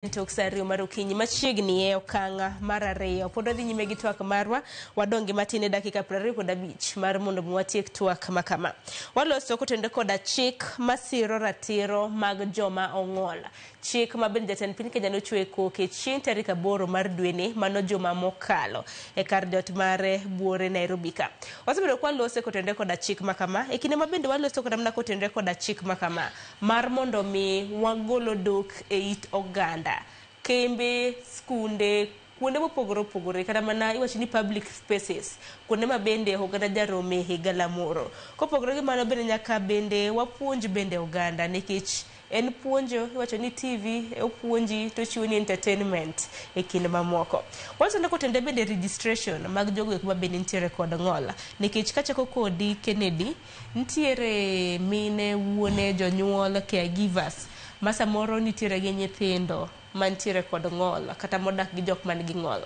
Tok sa 2 mar okinyi machiegni e okang' mar 2. Pod wadhi nyime gi twak marwa, wadong' gi matin e dakika 25 mar mondo mi watiek twak ma kama. Waloso kotenore koda chik masiro ratiro mag joma ong'ol. Chik ma bende jatend piny Kenya nochwe koke chieng' tarik 8 mar dweni mano juma mokalo e kar jot mare buore Nairobi ka. Wasebedo kwa lose kotenore koda chik ma kama, e kinde ma bende waloso kata mana kotenore koda chik ma kama mar mondo mi wagol odok e it oganda. Kembe, skunde, kuonde mopogore opogore kata mana iwacho ni public spaces, kuonde ma bende oganda jarome e galamoro. Kopogore gi mano bende nyaka bende wapuonj bende oganda nikech en puonjo iwacho ni TV opuonji to ochiwo ni entertainment e kind mamoko. Wacho kotenore bende registration mag jogo eko ma bende nitiere kod ng'ol nikech kachako kodi Kennedy, nitiere mine, wuone, jonyuol, caregivers ma samoro nitiere gi nyithindo mantiere kod ng'ol kata modak gi jok man gi ng'ol.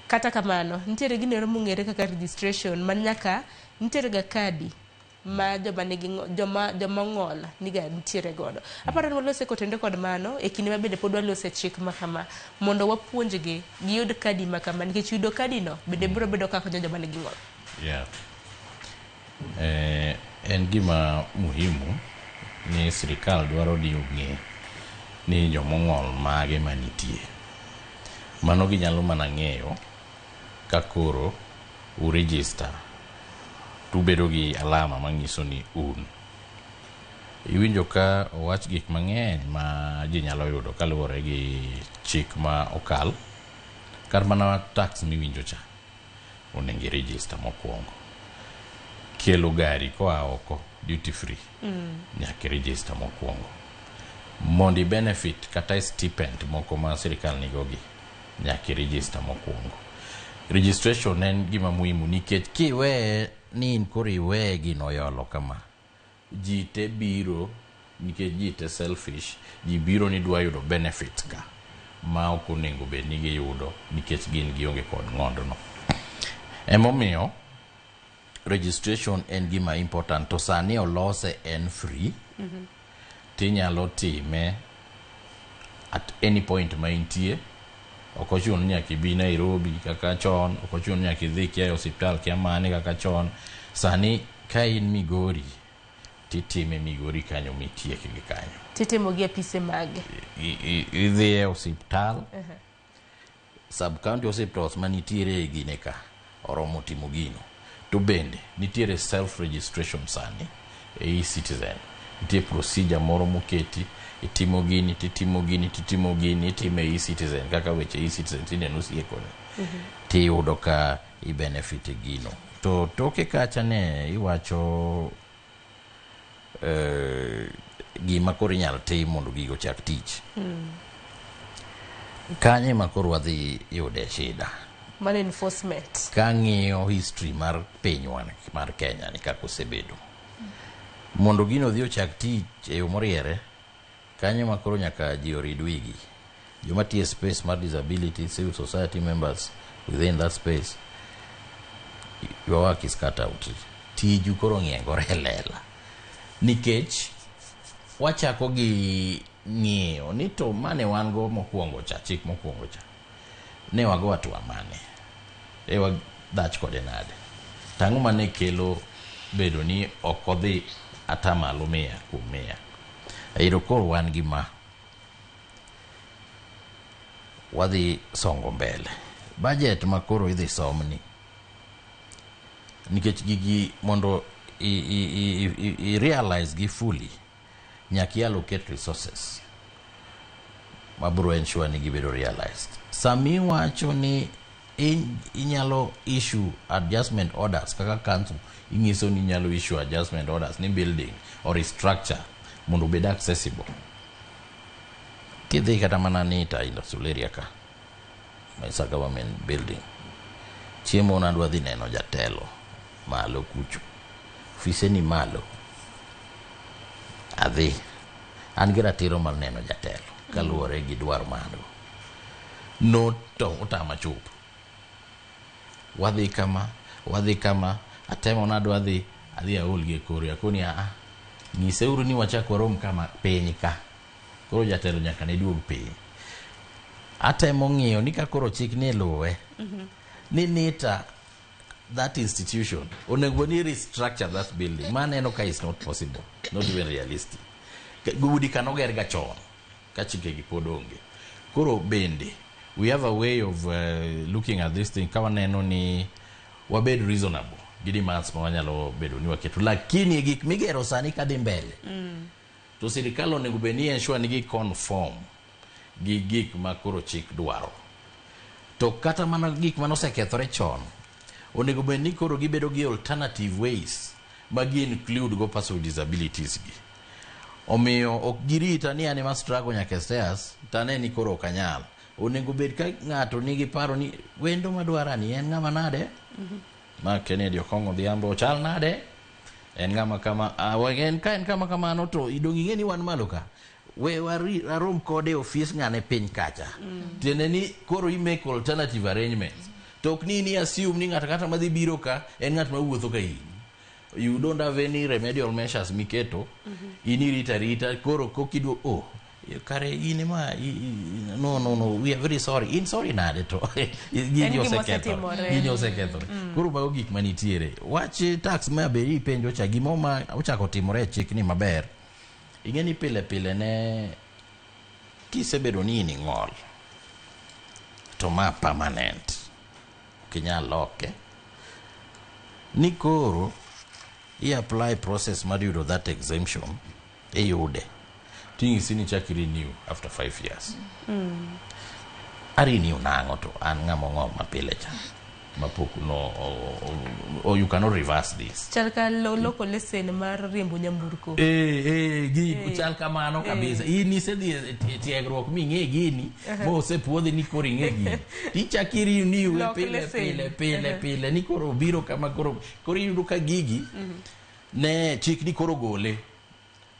Kata kamano, nitiere gino mong'ere kaka registration man nyaka nitiere ga kadi ma joma nigi joma ong'ol niga nitiere godo. Aparo ni walose kotenore kod mano e kinde ma bende pod walose chik ma kama mondo wapuonjgi giyud kadi ma kama nikech yudo kadi no bende biro bedo ka konyo joma nigi ng'ol. Yeah. En gima muhimu ni sirikal dwaro ni ong'e ni jomong'ol mage manitie. Mano ginyalo mana ng'eyo ka koro u register tubedo gi alama manyiso ni un. Iwinjo ka owach gik mang'eny ma ji nyalo yudo kaluwore gi chik ma okal. Kar mana tax miwinjo cha onego i register mokwongo. Kelo gari koa oko duty free nyaka i register mokwongo. Mondo i benefit kata stipend moko ma sirikal nigo gi nyaka i register mokwongo. Registration en gima muhimu nikech kiweye ni in koro iweye gino oyolo kama, ji te biro nikech ji te selfish, ji biro ni dwa yudo benefit ka ma ok onego bed ni giyudo nikech gin gionge kod ng'ondono. Emomiyo registration en gima important to sani olose en free. Tinyalo time at any point ma intie. Ok ochuno ni nyaka ibi Nairobi kaka chon, ok ochuno ni nyaka idhi kia e osiptal kia mane kaka chon. Sani ka in Migori titime Migori kanyo mitiek gi kanyo. Titimo gi apise mage. Idhi e osiptal, sub county hospitals manitiere e gine ka oromo timo gino. To bende nitiere self registration sani e e-citizen. Nitie procedure moro moketi, itimo gini, titimo gini, titimo gini, itime e e-citizen kaka weche e-citizen tinde nosiekoni. Tiyudo ka i benefit e gino. To toke kacha ne iwacho gima koro inyalo tim mondo gigo ochak tich. Kanyo ema koro wadhi yude shida. Mano enforcement. Kang'iyo history mar pinywa mar Kenya ni kaka osebedo. Mondo gino odhi ochak tich e yo moriere, kanyo ema koro nyaka ji orid wigi. Joma tiyo e space mar disability, civil society members within that space, your work is cut out. Tiju koro ng'iengore e lela. Nikech wachako gi ng'iyo ni to mane wan go mokwongo cha, chik mokwongo cha, ne wago hatua mane? E wadhach kode nade? Tang'o mane kelo bedo ni ok odhi atamalo 100 kuom 100? Ero koro wan gi ma wadhi songo mbele. Budget ma koro idhi somni nikech gigi mondo i realize gi fully nyaka i allocate resources mabiro ensure ni gibedo realized. Sami wacho ni inyalo issue adjustment orders kaka council, inyiso ni inyalo issue adjustment orders ni building or structure mondo obed accessible. Kidhi kata mana ni ta industrial area ka, Mesa government building, chiemo nadwa dhi neno jatelo malo kucho, ofise ni malo, adhi an gi ratiro mar neno jatelo kaluwore gi dwaro ma an go. No to otama chopo. Wadhi kama, wadhi kama, atemo nadwa dhi, adhi aol gi e kor yo. Akoni aa, nyiseuru ni wachak warom kama piny ka. Koro jatelo nyaka ne duog piny. Atemo ng'iyo ni ka koro chik ni luwe ni NITA, that institution onego ni restructure that building. Maneno ka is not possible, not even realistic. Udi kanoger ga chon ka chike gi pod onge. Koro bende we have a way of looking at this thing ka waneno ni wabed reasonable gi demands ma wanyalo bedo ni waketo, lakini gik migero sani kadhi mbele to sirikal onego bed ni ensure ni gi conform gi gik ma koro chik dwaro. To kata mana gik mane osekethore chon, onego bed ni koro gibedo gi alternative ways ma gi include go person with disabilities gi. Omiyo ok girita ni an ema struggle nyaka e stairs tane ni koro ok anyal. Onego bed ka ng'ato nigi paro ni wendo madwarani en ng'ama nade ma Kennedy Okong'o Odhiambo ochal nade, en ng'ama kama, en ka en kama kamano to idong' ing'e ni wan malo ka we warom kode e ofis ng'ane piny kacha. Tiende ni koro i make alternative arrangements, to ok ni assume ni ng'ato kata madhi biro ka en ng'at mawuotho ka in. You don't have any remedial measures miketo. In irita arita koro kokidwo oh kare in ema no, no, no, we are very sorry. In sorry nade to gini En gima osekethore. Osetimore. Gini osekethore. Koro mago gik manitiere. Wach tax ma be ipenjo cha, gimo ma ochako timore e chik ni maber, ing'e ni pile pile ne kisebedo ni in ing'ol to ma permanent, ok inyal loke, ni koro i apply process mar yudo that exemption, iyude ting'isi ni chak renew after 5 years. A renew nang'o to an ng'ama ong'ol mapile cha mapok no o, you cannot reverse this. Chal ka loko lesen mar riembo nyamburko. Eh, gi chal kamano kabisa. In isedhi e tiegruok ming'e gini mosepuodhi ni koro ing'e gini, tichak i renew Lok pile lesen. Pile pile pile ni koro obiro kama koro iyudo ka gigi ne chik ni koro gole.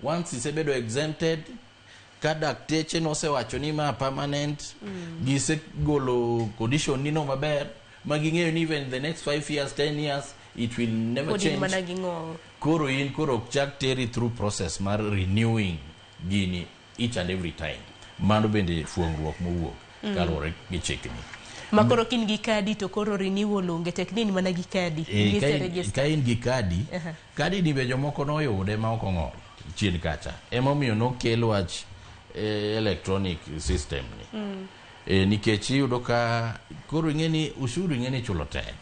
Once isebedo exempted ka dakteche nosewacho ni ma permanent, gisegolo condition ni no maber ma ging'eyo ni even the next 5 years, 10 years, it will never Pod in change. Mana gi ng'ol. Koro in koro ok chak teri through process mar renewing gini each and every time. Mano bende fuongruok mowuok kaluwore gi chikni. Ma koro kin gi kadi to koro renewal onge, tek ni in mana gi kadi. Ka in- Giseregister. Ka in gi kadi, kadi ni be jomoko noyude ma ok ong'ol chien kacha. Emomiyo nokel wach electronic system ni nikech iyudo ka koro ing'e ni ushuru ing'e ni chulo tek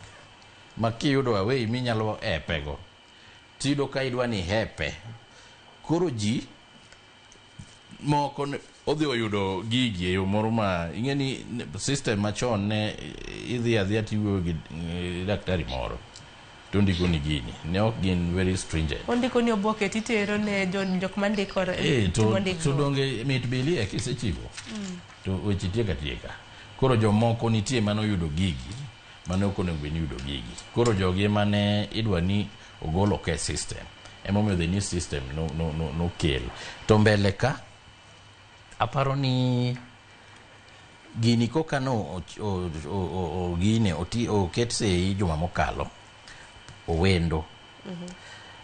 ma kiyudo away minyalo epego tiyudo ka idwa ni hepe. Koro ji moko odhi oyudo gigi e yo moro ma ing'e ni system machon ne idhi adhiya tiwuoyo gi daktari moro to ndiko ni gini ne ok gin very stringent. Ondiko ni oboke titero ne jok mandikore. To, timo to ndikruok. Donge mit bilie kisechiwo to weche tieka tieka. Koro jomoko nitie manoyudo gigi mane ok onego bed ni yudo gigi. Koro jogi ema ne idwa ni ogol oko e system. Emomiyo the new system no, no, no, nokel to mbele ka aparo ni gini koka no gine oti oket sei juma mokalo owendo.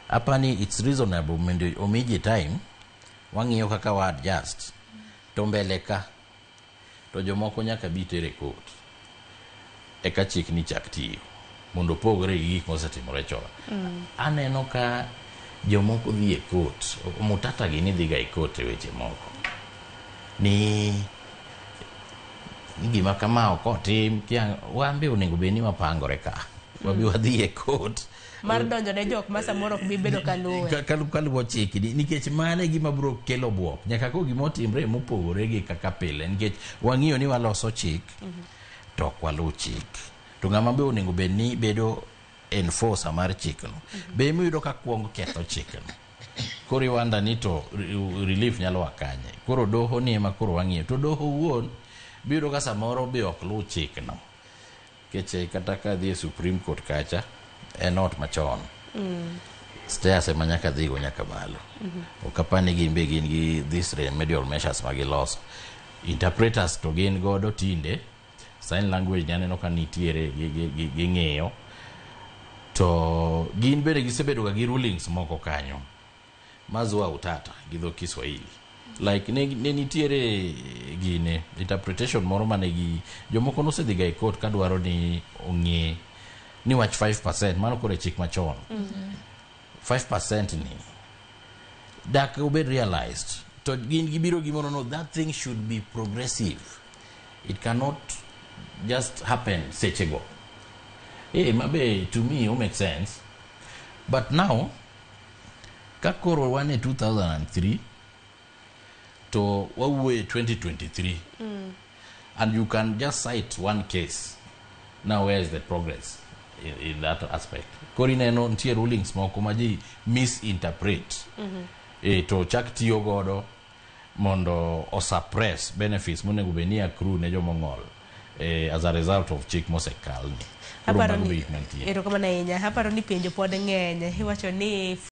Apani it's reasonable mondo omi ji time wang'iyo kaka wa adjust to mbele ka to jomoko nyaka bi tere court eka chik ni chak tiyo mondo opogre gi gik mosetimore chon. Aneno ka jomoko dhi e court, mutata gini dhiga e court e weche moko ni gima kama ok otim kia wan be onego bed ni wapangore ka wabi wadhi e court mar donjo ne jok ma samoro ok bi bedo ka luwe. Kaluwo chikni nikech mano e gima biro kelo buok nyaka ko gima otimre mopogore gi kaka pile nikech wang'iyo ni waloso chik to ok waluw chik to ng'ama be onego bed ni bedo enforcer mar chikno be emiyudo ka kuongo ketho chikno. Koro iwanda ni to relief nyalo a kanye? Koro doho ni ema koro wang'iyo to doho wuon biyudo ka samoro be ok luw chikno nikech kata ka dhi e Supreme Court kacha en ot machon, stairs ema nyaka dhigo nyaka malo. Ok apar ni gin be gin gi this remedial measures ma giloso. Interpreters to gin godo tinde, sign language ni aneno ka nitiere ging'iyo to gin bende gisebedo ga gi rulings moko kanyo mazua utata gi dho Kiswahili. Like ne nitiere gine interpretation moro mane gi jomoko nosedhiga e court kadwaro ni ong'e ni wach 5%, mano koro e chik machon. 5% ni dak obed realized, to gin gibiro gimoro, no, that thing should be progressive, it cannot just happen sechego. Mabe to me o make sense, but now ka koro wan e 2003 to wawuoye 2023 and you can just cite one case, now where is the progress in that aspect? Koro ineno nitie rulings moko ma ji misinterpret to chak tiyo godo mondo osuppress benefits monego bed ni accrue ne jomong'ol as a result of chik mosekal ni. Koro Aparo mago ni be gik mantie. Erokamano ahinya. Aparo ni penjo pod ng'eny. Iwacho ni